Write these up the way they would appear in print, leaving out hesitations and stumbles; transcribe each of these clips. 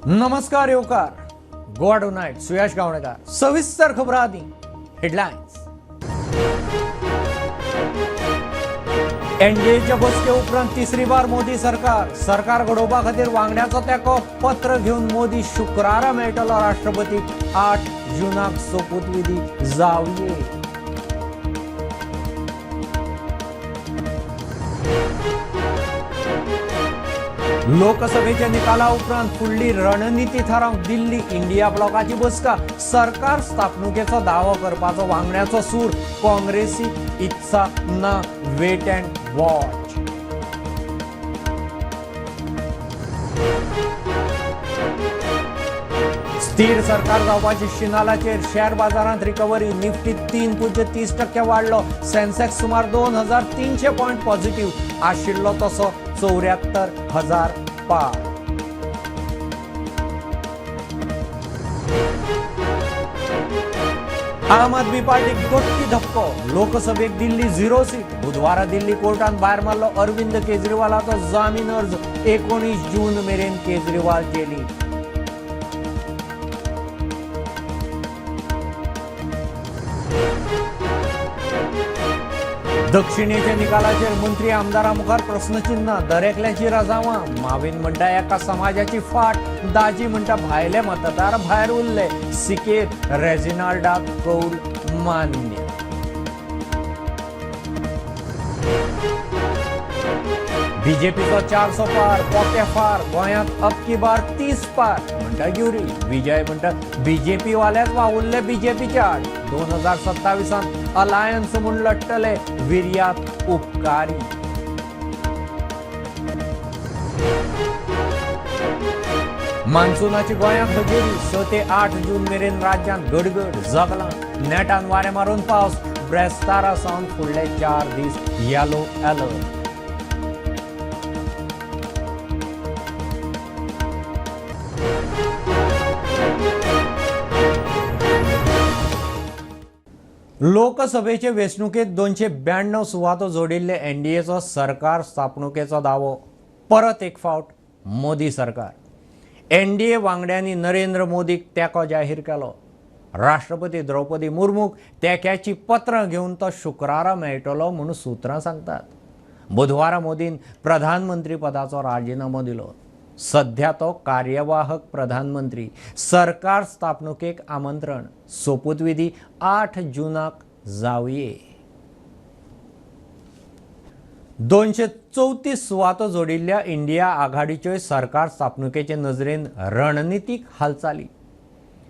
नमस्कार येवकार. गोवा टुनायट, सुयश गावणेकार. सविस्तर खबरां आदी हेडलायन्स. एनडीएच्या बसके उपरांत तिसरी बार मोदी सरकार. सरकार घडोवपा खातीर वांगड्याचो तेंको. पत्र घेवन मोदी शुक्रारा मेळटलो राष्ट्रपतीक. 8 जुनाक सोपूतविधी जावये. लोकसभेच्या निकाला उपरांत फुडली रणनिती थारावंक दिल्ली इंडिया ब्लॉकाची बसका. सरकार स्थापणुकेचो दावो करपाचो वांगड्याचो सूर. काँग्रेसीक इत्सा ना. Wait and watch. स्थिर सरकार जावपाची शिनालाचेर शेअर बाजारांत रिकव्हरी. निफ्टी 3.30% वाडलो. सेन्सेक्स सुमार 2300 पॉयंट पॉझिटिव्ह, आशिल्लो तसो 74,000 पार. आम आदमी पार्टीक दोट्टी धपको. लोकसभेक दिल्ली झिरो सीट. बुधवारा दिल्ली कोर्टान भायर मारलो अरविंद केजरीवालाचो जामीन अर्ज. 19 जून मेरेन केजरीवाल जेलीत. दक्षिणेच्या निकालाचेर मंत्री आमदारा मुखार प्रस्नचिन्ह. दरेकल्याची रजावां. मावीन म्हणटा एका समाजाची फाट. दाजी म्हणटा भायले मतदार भायर उरले. सिकेर रेजिनाल्डाक कौल मान्य. बीजेपीचो 400 पार, पोके फार. गोंयांत अब की बार 30 पार म्हणटा ग्युरी. विजय म्हणटा बीजेपी वाल्याच वावुरले बीजेपीच्या आड. 2027त अलायन्स म्हूण लढटले. विर्यात उपकारी. मान्सूनाची गोंयांत हजेरी. 6 ते 8 जून मेरेन राज्यांत गडगड जगलां. नेटान वारें मारून पावस. ब्रेस्तारा सावन फुडले 4 दीस येलो अलर्ट. लोकसभेचे वेंचणुकेत 292 सुवातो जोडिल्ले एनडीएचो सरकार स्थापणुकेचो दावो. परत एक फावट मोदी सरकार. एनडीए वांगड्यांनी नरेंद्र मोदीक तेंको जाहीर केलो. राष्ट्रपती द्रौपदी मुर्मूक तेंक्याची पत्रां घेवन तो शुक्रारा मेळटलो म्हूण सुत्रां सांगतात. बुधवारा मोदीन प्रधानमंत्री पदाचो राजिनामो दिलो. सध्या तो कार्यवाहक प्रधानमंत्री. सरकार स्थापणुकेक आमंत्रण. सोपूतविधी 8 जुनाक जावये. 234 सुवातो जोडिल्ल्या इंडिया आघाडीच्यो सरकार स्थापणुकेचे नजरेन रणनितीक हालचाली.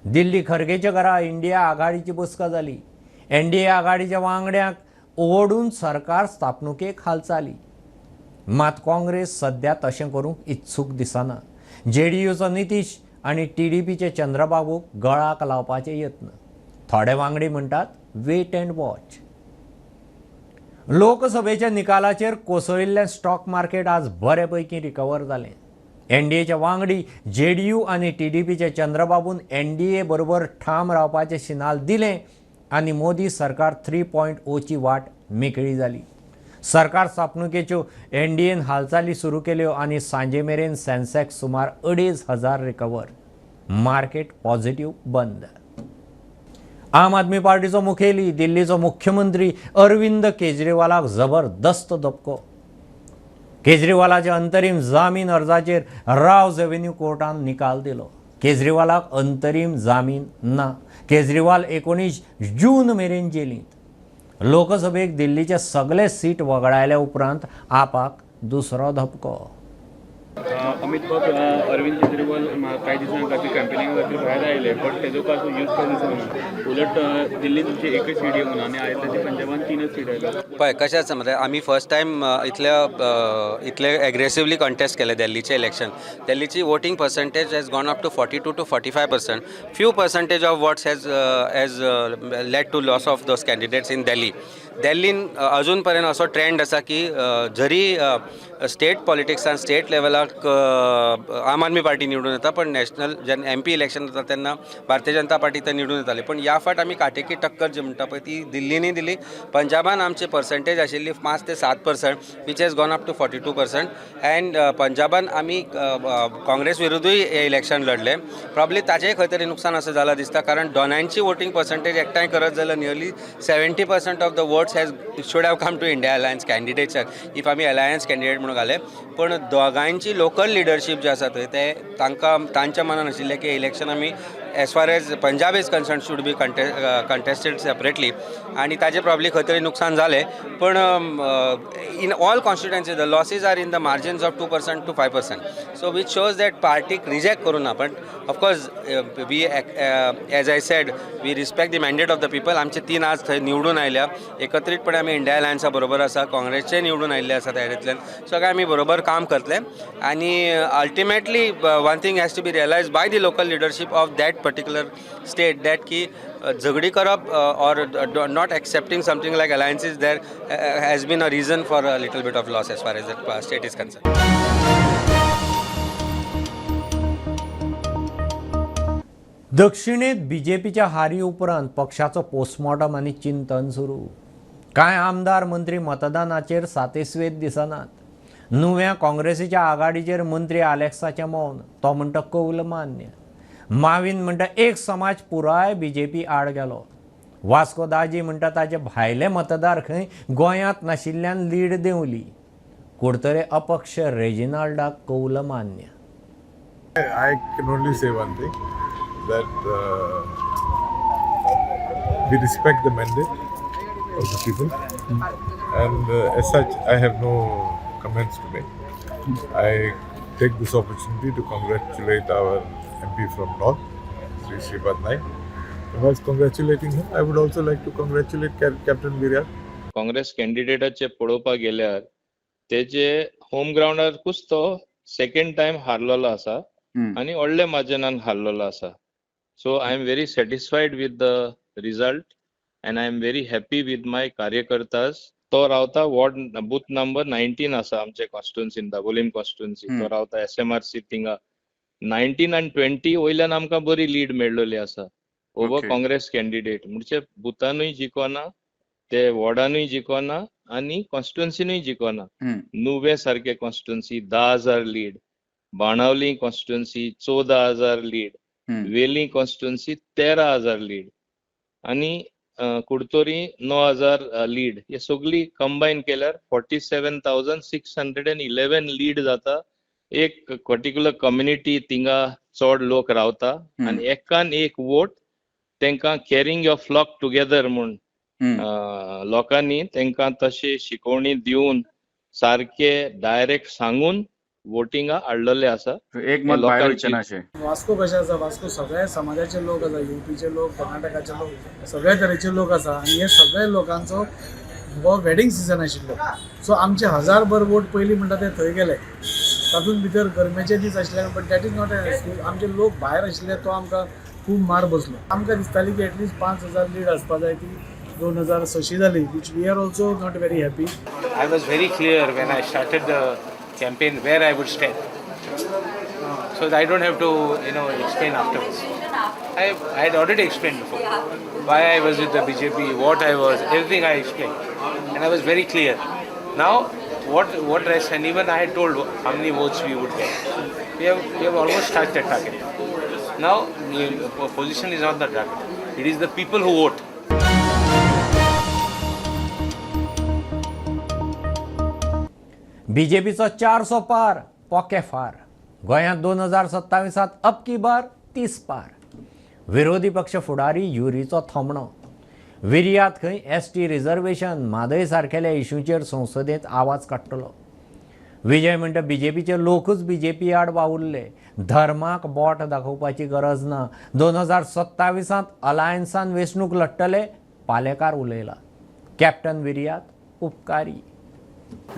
दिल्ली खरगेच्या घरा इंडिया आघाडीची बसका जाली. एनडीए आघाडीच्या वांगड्यांक ओडून सरकार स्थापणुकेक हालचाली. मात काँग्रेस सध्या तशें करूंक इत्सूक दिसना. जेडीयूचो नितीश आनी टीडीपीचे चंद्रबाबूक गळाक लावपाचे यत्न. थोडे वांगडी म्हणटात वेट अँड वॉच. लोकसभेच्या निकालाचेर कोसळिल्लें स्टॉक मार्केट आज बरे पैकी रिकवर जालें. एनडीएचे वांगडी जेडीयू आनी टीडीपीचे चंद्रबाबून एनडीए बरोबर ठाम रावपाचें शिनाल दिलें आनी मोदी सरकार 3.0ची वाट मेकळी जाली. सरकार स्थापणुकेच्यो एनडीएन हालचाली सुरू केल्यो आनी सांजे मेरेन सेन्सेक्स सुमार 2500 रिकवर. मार्केट पॉझिटिव्ह बंद. आम आदमी पार्टीचो मुखेली, दिल्लीचो मुख्यमंत्री अरविंद केजरीवालाक जबरदस्त धपको. केजरीवालाच्या अंतरीम जामीन अर्जाचेर रावज एव्हेन्यू कोर्टान निकाल दिलो. केजरीवालाक अंतरीम जामीन ना. केजरीवाल 19 जून मेरेन जेलींत. लोकसभेक दिल्लीचे सगळे सीट वगडायल्या उपरांत आपाक दुसरो धपको. अमित बाब, अरविंद केजरीवाल कांय दिसां खातीर कॅम्पेनिंगा खातीर भायर आयले, बट तेजो कांय यूज काय दिसना. उलट दिल्लीन तुमची एकच सीट येवना आनी आयज ताचे पंजाबान तीनच सीट आयल्या. पळय, कशें आसा म्हळ्यार आमी फर्स्ट टायम इतले एग्रेसिवली कंटेस्ट केले दिल्लीचें इलेक्शन. दिल्लीची voting percentage has gone up to 42 to 45%. Few percentage of votes has led to loss of those candidates in Delhi. दिल्लीन अजून पर्यंत असो ट्रेंड आसा की जरी स्टेट पॉलिटिक्सान स्टेट लेवलार कावन्सिलाक आम आदमी पार्टी निवडून येता, पण नॅशनल जेन्ना एमपी इलेक्शन जाता तेन्ना भारतीय जनता पार्टी थंय निवडून येताली. पण ह्या फावट आमी काटेकी टक्कर जी म्हणटा पळय ती दिल्लींनी दिली. पंजाबान आमची पर्संटेज आशिल्ली 5 ते 7%, which has gone up to 42%, and पंजाबान आमी काँग्रेस विरुद्धूय हें इलेक्शन लढले. प्रॉब्ली ताजेय खंय तरी नुकसान अशें जालां दिसता, कारण दोनांयची वोटींग पर्संटेज एकठांय करत जाल्यार nearly 70% of the votes has should have come to India Alliance candidature, if आमी अलायन्स कॅन्डिडेट म्हणून घाले. पण दोगांयची लोकल लिडरशीप जे आसा थंय, ते तांकां तांच्या मनान आशिल्लें की इलेक्शन आमी, as far as Punjab is concerned, should be contested separately, आनी ताजें प्रॉब्ली खंय तरी नुकसान जालें. पण in all constituency the losses are in the margins of 2% to 5%, so which shows that पार्टीक रिजेक्ट करूं ना. पण of course, we, as I said, we respect the mandate of the people. आमचे तीन आज थंय निवडून आयल्या. एकत्रीतपणे आमी इंडिया अलायन्सा बरोबर आसा. काँग्रेसचे निवडून आयिल्ले आसा तयारेंतल्यान. सगळे आमी बरोबर काम करतले. आनी ultimately, one thing has to be realised by the local leadership of that particular state, that की झगडी करप or not accepting something like alliances, there has been a reason for a little bit of loss as far as that state is concerned. दक्षिणेत बीजेपीच्या हारी उपरांत पक्षाचो postmortem आनी चिंतन सुरू. कांय आमदार मंत्री मतदानाचेर सातेस्वेत दिसनात. नुव्या काँग्रेसीच्या आघाडीचेर मंत्री आलेक्साचें मौन. तो म्हणटा कौल मान्य. मावीन म्हणटा एक समाज पुराय बीजेपी आड गेलो. वास्को दाजी म्हणटा ताचे भायले मतदार खंय गोंयांत नाशिल्ल्यान लीड देंवली. कुडतरे अपक्ष रेजिनाल्डाक कौल मान्य. I can only say one thing, that we respect the mandate of the people, and as such, I have no comments to make. I take this opportunity to congratulate our MP from North, Sri Shripad Naik. And whilst congratulating him, I would also like to congratulate Captain Viriato. Congress कॅन्डिडेटाचे पळोवपाक गेल्यार तेजे home ग्रावंडारकूच तो second time हारलेलो आसा आनी व्हडल्या मार्जिनान हारलेलो आसा. So I am very satisfied with the result and I am very happy with my कार्यकर्तास. तो रावता वॉर्ड बूथ नंबर 19 आसा आमचे कॉन्स्टिट्युन्सीन, दाबोलीम कॉन्स्टिट्युन्सी. तो रावता एसएमआरसी. थिंगा 19 आनी 20 वयल्यान आमकां बरी लीड मेळ्ळली आसा ओवर काँग्रेस कॅन्डिडेट. म्हणजे बुथानूय जिखोना ते, वॉर्डानूय जिखोना आनी कॉन्स्टिट्युन्सीनूय जिखोना. नुवें सारके constituency 10,000 lead, Benaulim constituency 14,000 lead, वेली कॉन्स्टिट्युन्सी 13,000 लीड आनी कुडतोरी 9,000 लीड. हे सगळी कंबायन केल्यार 47,611 lead जाता. एक पर्टिक्युलर कम्युनिटी थिंगा चड लोक रावता आनी एकान एक वोट तांकां कॅरिंग your flock together म्हूण लोकांनी तांकां तशी शिकवणी दिवन, सारके डायरेक्ट सांगून वोटिंगा हाडलेले आसा. एक मत भायर वयचें ना अशें. वास्को कशें आसा, वास्को सगळ्या समाजाचे लोक आसा. युपीचे लोक, कर्नाटकाचे लोक, सगळ्या तरेचे लोक आसा आनी हे सगळे लोकांचो हो वेडींग सिजन आशिल्लो. सो आमचे हजारभर वोट पयलीं म्हणटा ते थंय गेले. तातूंत भितर गरमेचे दीस आशिल्ले, but that is not an excuse. आमचे लोक भायर आशिल्ले, तो आमकां खूब मार बसलो. आमकां दिसताली की एटलिस्ट 5,000 लीड आसपा जाय, ती 2600 जाली, which we are also not very happy. I was very clear when I started the campaign where I would stand. So that I don't have to explain afterwards. I had already explained before why I was with the BJP, what I was, everything I explained. And I was very clear. Now, what rest, and even I had told how many votes we would get. We have almost touched that target. Now, the position is not the target. It is the people who vote. बीजेपीचो 400 पार पोके फार. गोंयांत 2027त अब की bar 30 पार. विरोधी पक्ष फुडारी युरीचो थोमणो. विर्यात खंय एसटी रिझर्वेशन, म्हादय सारकेल्या इशूचेर संसदेंत आवाज काडटलो. विजय म्हणटा बीजेपीचे लोकूच बीजेपी आड वावुरले, धर्माक बोट दाखोवपाची गरज ना. 2027त अलायन्सान वेंचणूक लढटले, पालेकार उलयला. कॅप्टन विर्यात उपकारी.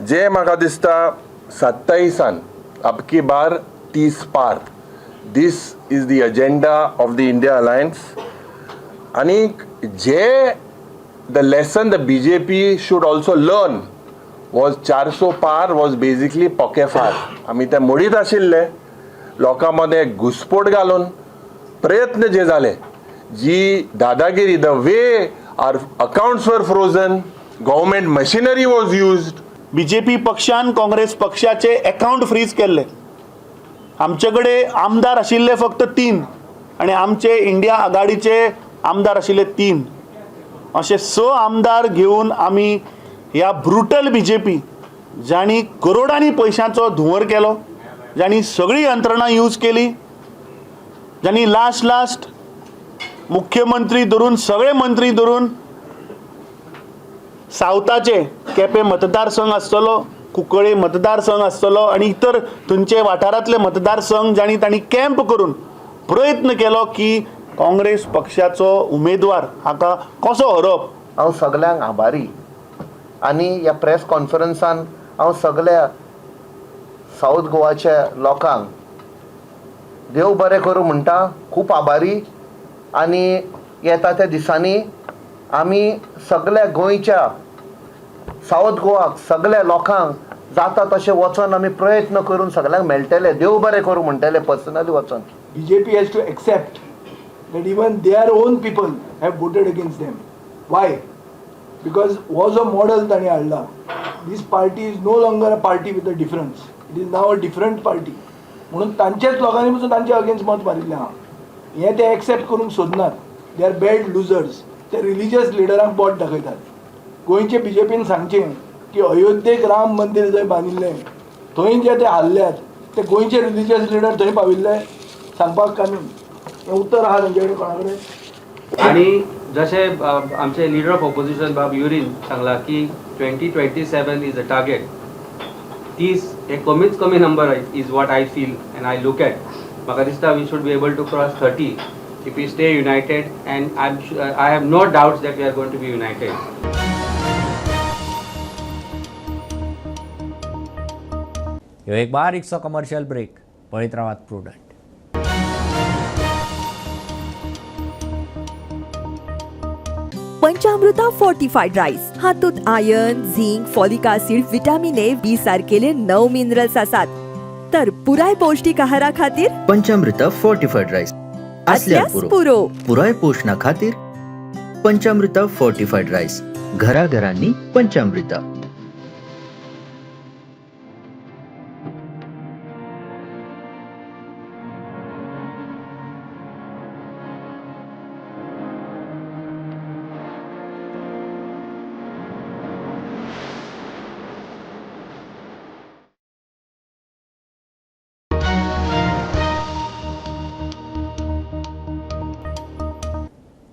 जे म्हाका दिसता, 27न अबकी बार 30 पार, this is the agenda of the India Alliance. आनी जे the lesson the BJP should also learn was 400 पार वॉज बेजिकली पोकेफार. आमी ते मोडीत आशिल्ले, लोकां मदें घुसपोट घालून प्रयत्न जे जाले, जी दादागिरी, the way our accounts were frozen, government machinery was used. BJP पक्षान काँग्रेस पक्षाचे अकाउंट फ्रीज केल्ले. आमचे कडेन आमदार आशिल्ले फक्त 3 आनी आमचे इंडिया आघाडीचे आमदार आशिल्ले 3, अशे 6 आमदार घेवन आमी ह्या ब्रुटल बीजेपी जांणी करोडांनी पयशांचो धुंवर केलो, जांणी सगळी यंत्रणा यूज केली, जांणी लास्ट लास्ट मुख्यमंत्री धरून सगळे मंत्री धरून सावथाचे केपें मतदारसंघ आसतलो, कुंकळे मतदारसंघ आसतलो आनी इतर थंयचे वाठारांतले मतदारसंघ जांणी तांणी कॅम्प करून प्रयत्न केलो की काँग्रेस पक्षाचो उमेदवार हाका कसो हरोवप. हांव सगल्यांक आभारी आनी ह्या प्रेस कॉन्फरन्सान हांव सगल्या सावथ गोवाच्या लोकांक देव बरें करूं म्हणटा, खूब आभारी. आनी येता त्या दिसांनी आमी सगल्या गोंयच्या सावथ गोवाक सगल्या लोकांक जाता तशें वचोन आमी प्रयत्न करून सगल्यांक मेळटले, देव बरें करूं म्हणटले पर्सनली वचोन. BJP has to accept that even their own people have voted against them. Why? Because हो जो मॉडल तांणी हाडला, this party is no longer a party with a difference, it is now a different party. म्हणून तांचेच लोकांनी पसून तांचे against मत मारिल्लें आहा. हें ते एक्सेप्ट करूंक सोदनात. They are bad losers. ते रिलिजियस लिडरांक बोट दाखयतात. गोंयचे बीजेपीन सांगचें की अयोध्येक राम मंदीर जंय बांदिल्लें थंय जे ते हारल्यात ते गोंयचे रिलिजियस लिडर थंय पाविल्ले सांगपाक कानून हें उत्तर आहा तांचे कडेन कोणा कडेन. आनी जशें आमचे लिडर ऑफ ऑपोजिशन बाब युरीन सांगला की 2027 is a target, 30 हे कमीच कमी number is what I feel and I look at. म्हाका दिसता we should be able to cross 30 if we stay united, and I have no doubts that we are going to be united. ह्यो एक बारीकसो commercial break. पळयत रावात prudent. पंचामृता fortified rice हातूंत iron, zinc, folic acid, vitamin A, B सारकेले 9 minerals आसात. तर पुराय पौष्टिक आहारा खातीर पंचामृता फोर्टिफाईड राईस असल्यास पुरो. पुराय पोषणा खातीर पंचामृता फोर्टिफाईड राईस, घराघरांनी पंचामृता.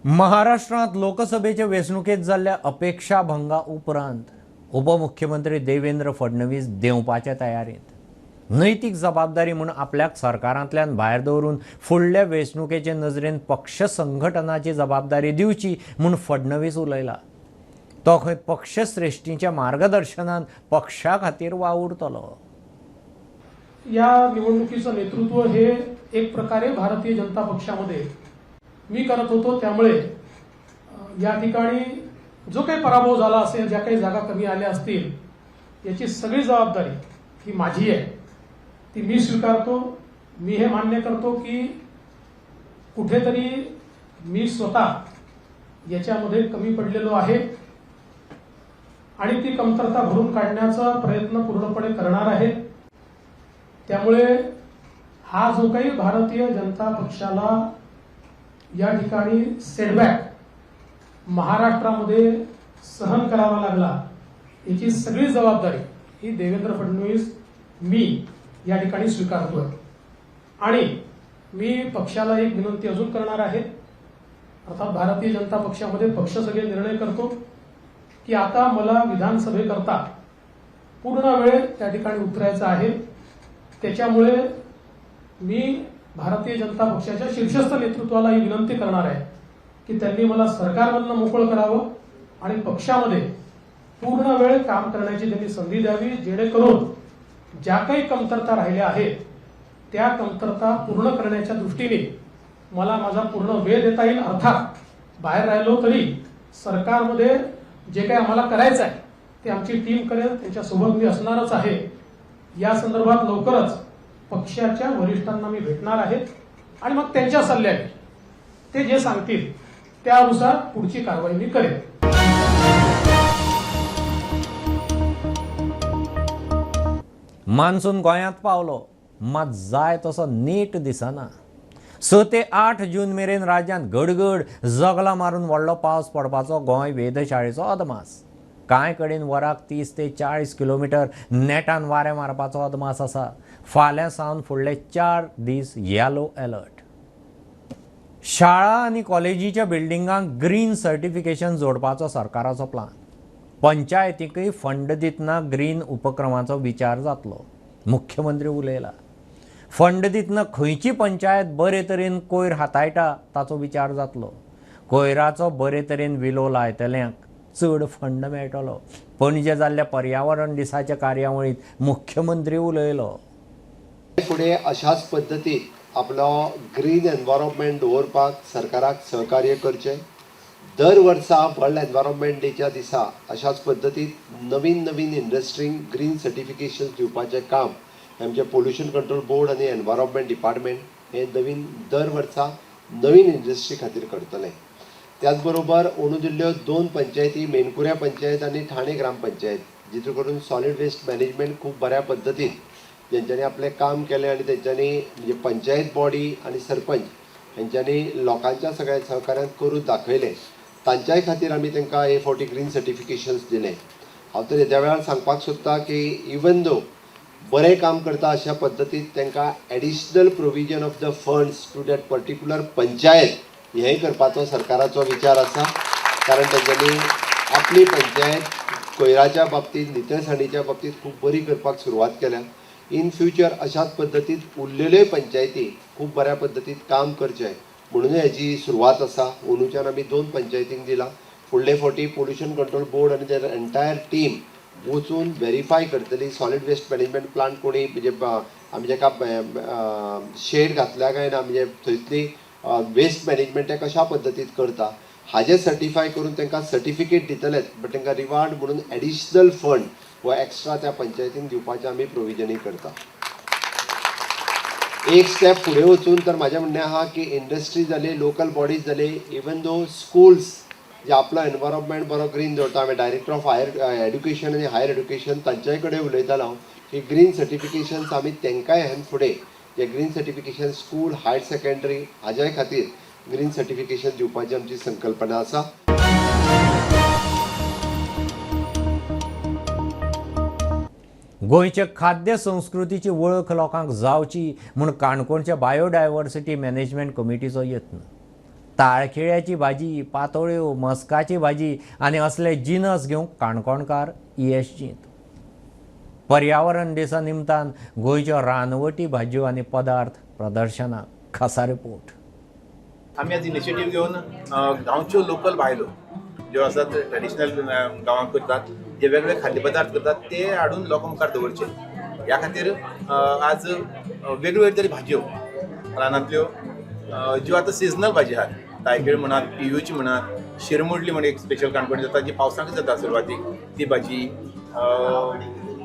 महाराष्ट्रांत लोकसभेचे वेंचणुकेंत जाल्ल्या अपेक्षाभंगा उपरांत उपमुख्यमंत्री देवेंद्र फडणवीस देंवपाचे तयारेंत. नैतीक जबाबदारी म्हूण आपल्याक सरकारांतल्यान भायर दवरून फुडल्या वेंचणुकेचे नजरेन पक्ष संघटनाची जबाबदारी दिवची म्हूण फडणवीस उलयला. तो खंय पक्षश्रेश्ठींच्या मार्गदर्शनान पक्षा खातीर वावुरतलो. या निवडणुकीचं नेतृत्व हे एक प्रकारे भारतीय जनता पक्षामध्ये मी करत होतो, त्यामुळे या ठिकाणी जो काही पराभव झाला असेल, ज्या काही जागा कमी आल्या असतील, याची सगळी जबाबदारी ही माझी आहे, ती मी स्वीकारतो. मी हे मान्य करतो की कुठेतरी मी स्वतः याच्यामध्ये कमी पडलेलो आहे आणि ती कमतरता भरून काढण्याचा प्रयत्न पूर्णपणे करणार आहे. त्यामुळे हा जो काही भारतीय जनता पक्षाला या ठिकाणी सेटबॅक महाराष्ट्रामध्ये सहन करावा लागला, याची सगळी जबाबदारी ही देवेंद्र फडणवीस मी या ठिकाणी स्वीकारतोय. आणि मी पक्षाला एक विनंती अजून करणार आहे. अर्थात भारतीय जनता पक्षामध्ये पक्ष सगळे निर्णय करतो की आता मला विधानसभेकरता पूर्ण वेळ त्या ठिकाणी उतरायचा आहे, त्याच्यामुळे मी भारतीय जनता पक्षाच्या शीर्षस्थ नेतृत्वाला ही विनंती करणार आहे की त्यांनी मला सरकारमधनं मोकळं करावं आणि पक्षामध्ये पूर्ण वेळ काम करण्याची त्यांनी संधी द्यावी, जेणेकरून ज्या काही कमतरता राहिल्या आहेत त्या कमतरता पूर्ण करण्याच्या दृष्टीने मला माझा पूर्ण वेळ देता येईल. अर्थात बाहेर राहिलो तरी सरकारमध्ये जे काही आम्हाला करायचं आहे ते आमची टीम करेल, त्यांच्यासोबत मी असणारच आहे. या संदर्भात लवकरच पक्षाच्या वरिष्ठांना मी भेटणार आहे आणि मग त्यांच्या सल्ल्याने ते जे सांगतील त्यानुसार पुढची कारवाई मी करेन. मान्सून गोंयांत पावलो मात जाय तसो नीट दिसना. 6 ते 8 जून मेरेन राज्यांत गडगड जगलां मारून व्हडलो पावस पडपाचो गोंय वेधशाळेचो अदमास. कांय कडेन वराक 30 ते 40 किलोमिटर नेटान वारें मारपाचो अदमास आसा. फाल्यां सावन फुडले 4 दीस येलो अलर्ट. शाळा आनी कॉलेजीच्या बिल्डिंगांक ग्रीन सर्टिफिकेशन जोडपाचो सरकाराचो प्लान. पंचायतीकय फंड दितना ग्रीन उपक्रमाचो विचार जातलो, मुख्यमंत्री उलयला. फंड दितना खंयची पंचायत बरे तरेन कोयर हाताळटा ताचो विचार जातलो. कोयराचो बरे तरेन विलो लायतल्यांक चड फंड मेळटलो. पणजे जाल्ल्या पर्यावरण दिसाच्या कार्यावळींत मुख्यमंत्री उलयलो. फुडें अशाच पद्दतीन आपलो ग्रीन एनवायरमेंट दवरपाक सरकाराक सहकार्य करचें. दर वर्सा वर्ल्ड एनवायरमेंट डेच्या दिसा अशाच पद्दतीन नवीन नवीन इंडस्ट्रींक ग्रीन सर्टिफिकेशन दिवपाचें काम आमचें पोल्युशन कंट्रोल बोर्ड आनी एनवायरमेंट डिपार्टमेंट हे नवीन दर वर्सा नवीन इंडस्ट्री खातीर करतले. त्याच बरोबर अंदू दिल्ल्यो 2 पंचायती, मेनकुऱ्या पंचायत आनी ठाणे ग्रामपंचायत, जितून करून सॉलीड वेस्ट मॅनेजमेंट खूब बऱ्या पद्दतीन जेंच्यांनी आपलें काम केलें आनी तेंच्यांनी म्हणजे पंचायत बॉडी आनी सरपंच हेंच्यांनी लोकांच्या सगळ्या सहकार्यान करून दाखयलें, तांच्याय खातीर आमी तांकां हे फावटी ग्रीन सर्टिफिकेशन्स दिलें. हांव तर ह्या वेळार सांगपाक सोदता की इवन दो बरें काम करता अशा पद्दतीन तांकां additional provision of the funds to that particular panchayat हेंय करपाचो सरकाराचो विचार आसा. कारण तेंच्यांनी आपली पंचायत कोयराच्या बाबतींत, नितळसाणीच्या बाबतींत खूब बरी करपाक सुरवात केल्या. इन फ्युचर अशाच पद्दतीन उरलेल्योय पंचायती खूब बऱ्या पद्दतीन काम करचें म्हणून हेजी सुरवात आसा. अंदूच्यान आमी 2 पंचायतींक दिला. फुडले फावटी पोल्युशन कंट्रोल बोर्ड आनी तेर एंटायर टीम वचून वेरीफाय करतली सॉलीड वेस्ट मॅनेजमेंट प्लांट कोणी म्हणजे आमी जेका शेड घातल्या काय ना, म्हणजे थंयसली वेस्ट मॅनेजमेंट ते कशा पद्दतीन करता हाजें सर्टिफाय करून तांकां सर्टिफिकेट दितलेच, बट तांकां रिवार्ड म्हणून एडिशनल फंड व एक्स्ट्रा त्या पंचायतीन दिवपाचें आमी प्रोविजनूय करता. एक स्टेप फुडें वचून तर म्हाजें म्हणणें आहा की इंडस्ट्री जाली, लोकल बॉडीज जाली, इवन दो स्कुल्स जे आपलो एनवायरमेंट बरो ग्रीन दवरता. हांवें डायरेक्टर ऑफ हायर एड्युकेशन आनी हायर एड्युकेशन तांच्याय कडेन उलयतालो हांव की ग्रीन सर्टिफिकेशन्स आमी तांकांय ह्यान फुडें जे green certification school, higher secondary हाज्याय खातीर ग्रीन सर्टिफिकेशन दिवपाची आमची संकल्पना आसा. गोंयच्या खाद्य संस्कृतीची वळख लोकांक जावची म्हूण काणकोणच्या बायोडायवर्सिटी मॅनेजमेंट कमिटीचो यत्न. ताळखिळ्याची भाजी, पातोळ्यो, मस्काची भाजी आनी असले जिनस घेवंक काणकोणकार ESGंत. पर्यावरण दिसा निमतान गोंयच्यो रानवटी भाजयो आनी पदार्थ प्रदर्शनाक. खासा रिपोर्ट. आमी आज इनिशिएटीव घेवन गांवच्यो लोकल बायलो ज्यो आसात ट्रेडिशनल गांवांत करतात, जे वेगवेगळे खाद्य पदार्थ करतात ते हाडून लोकां मुखार दवरचे. ह्या खातीर आज वेगवेगळे तरी भाजयो रानांतल्यो ज्यो आतां सिजनल भाजी आहात, तायकिळ म्हणात, पियूची म्हणात, शिरमुडली म्हण एक स्पेशल काणकोण जाता जी पावसांत जाता सुरवातीक, ती भाजी,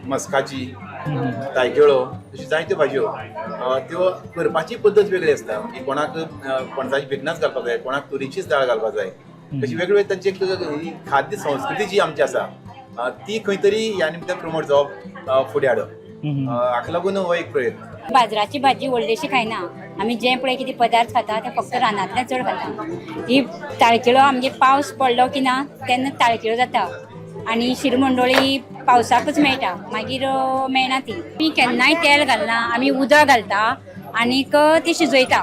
मस्काची, तायकिळो, अश्यो जायत्यो भाजयो त्यो करपाची पद्दत वेगळी आसता. म्हणजे कोणाक पणसाची भिकणांच घालपाक जाय, कोणाक तुरीचीच दाळ घालपाक जाय, अशी वेगळी तांची एक खाद्य संस्कृती जी आमची आसा ती खंय तरी ह्या निमतान प्रमोट जावप, फुडें हाडप, हाका लागून हो एक प्रयत्न. बाजराची भाजी व्हडलीशी खायना आमी, जे पळय कितें पदार्थ खाता ते फक्त रानांतले चड खाता. ही ताळकिळो आमगे पावस पडलो की ना तेन्ना ताळकिळो जाता आनी शिरमंडोळी पावसाकूच मेळटा, मागीर मेळना ती. आमी केन्नाय तेल घालना, आमी उदक घालता आनीक ती शिजयता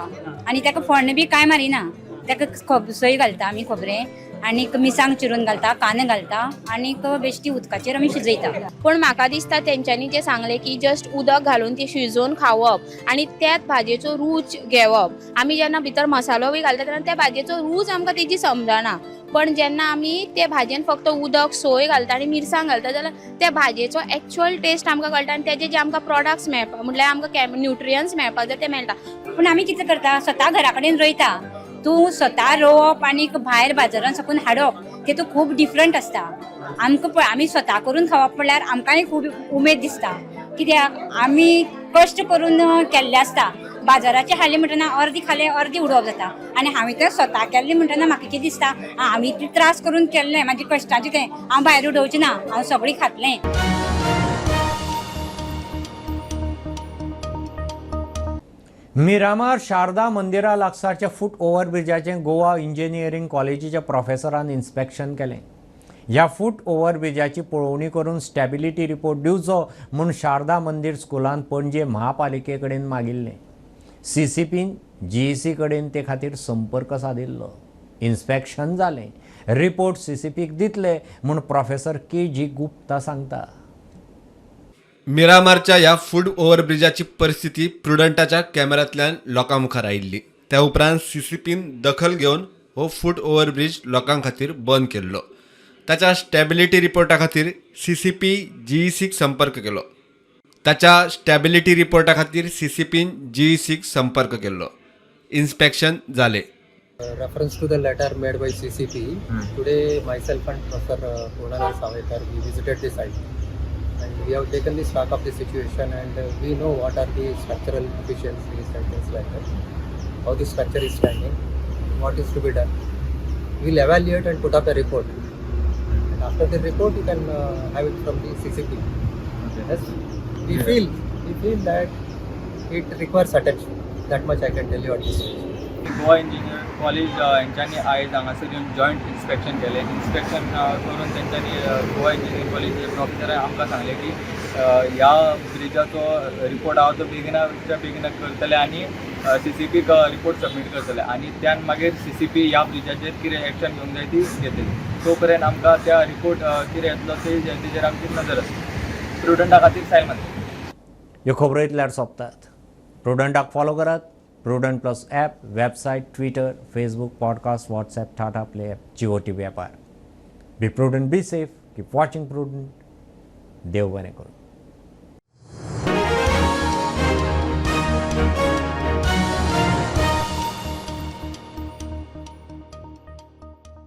आनी ताका फोण्ण बी कांय मारिना, ताका सोय घालता आमी, खोबरें आनीक मिरसांग चिरून घालता, कांदे घालता आनीक बेश्टी उदकाचेर आमी शिजयता. पूण म्हाका दिसता तेंच्यांनी जें सांगलें की जस्ट उदक घालून ती शिजोवन खावप आनी त्याच भाजयेचो रूच घेवप. आमी जेन्ना भितर मसालो बी घालता तेन्ना त्या भाजयेचो रूच आमकां तेजी समजना, पण जेन्ना आमी ते भाजयेन फक्त उदक, सोय घालता आनी मिरसांग घालता जाल्यार त्या भाजयेचो एक्चुअल टेस्ट आमकां कळटा आनी तेजे जे आमकां प्रोडक्ट्स मेळपा म्हटल्यार आमकां न्युट्रियन्स मेळपाक जाय ते मेळटा. पूण आमी कितें करता, स्वता घरा कडेन रोयता. तूं स्वता रोवप आनी भायर बाजारान साकून हाडप तेतूंत खूब डिफरंट आसता. आमकां पळय आमी स्वता करून खावप म्हणल्यार आमकांय खूब उमेद दिसता, कित्याक आमी कश्ट करून केल्लें आसता. बाजाराचें खालें म्हणटना अर्दी खालें अर्दी उडोवप जाता, आनी हांवें तें स्वता केल्लें म्हणटना म्हाका कितें दिसता हांवें इतले त्रास करून केल्लें, म्हाजे कश्टाचें तें हांव भायर उडोवचें ना, हांव सगळीं खातलें. मिरामार शारदा मंदिरा लागसारच्या फूट ओव्हरब्रिजाचें गोवा इंजिनियरींग कॉलेजीच्या प्रोफेसरान इन्स्पेक्शन केलें. ह्या फूट ओव्हरब्रिजाची पळोवणी करून स्टॅबिलिटी रिपोर्ट दिवचो म्हूण शारदा मंदीर स्कुलान पणजे महापालिके कडेन मागिल्लें. सीसीपीन जीईसी कडेन ते खातीर संपर्क सादिल्लो. इन्स्पेक्शन जालें, रिपोर्ट सीसीपीक दितले म्हूण प्रोफेसर के जी गुप्ता सांगता. मिरामारच्या ह्या फूट ओव्हरब्रिजाची परिस्थिती प्रुडंटाच्या कॅमेऱ्यांतल्यान लोकां मुखार आयिल्ली. त्या उपरांत सीसीपीन दखल घेवन हो फूट ओव्हरब्रिज लोकां खातीर बंद केल्लो. ताच्या स्टॅबिलिटी रिपोर्टा खातीर सीसीपी जीईसीक संपर्क केलो. ताच्या स्टॅबिलिटी रिपोर्टा खातीर सीसीपीन जीईसीक संपर्क केल्लो. इन्स्पेक्शन जालें. Reference to the letter made by CCP, today myself and Professor Purnanand Savekar, we visited the site and we have taken the stock of the situation, and we know what are the structural deficiencies and things like that, how the structure is standing, what is to be done. We'll evaluate and put up a report, and after the report you can have it from the CCP. Okay. Yes, we feel that it requires attention. That much I can tell you at this stage. Goa engineer college हेंच्यांनी आयज हांगासर येवन joint inspection केलें. Inspection करून तेंच्यांनी Goa engineer कॉलेजीचे प्रोफेसरान आमकां सांगलें की ह्या ब्रिजाचो रिपोर्ट आहा तो बेगिनाच्या बेगीन करतले आनी सीसीपीक रिपोर्ट सबमीट करतले आनी त्यान मागीर सीसीपी ह्या ब्रिजाचेर कितें एक्शन घेवंक जाय ती घेतली. तो पर्यंत आमकां त्या रिपोर्ट कितें येतलो तेजेर आमची नजर आसता. प्रुडंटा खातीर सायल मारता. ह्यो खबरो इतल्यार सोंपतात. प्रुडंटाक फॉलो करात. Prudent plus app, website, Twitter, Facebook, podcast, WhatsApp, Tata Play app, Jio TV ॲपार. Be prudent, be safe, keep watching Prudent. देव बरें करूं.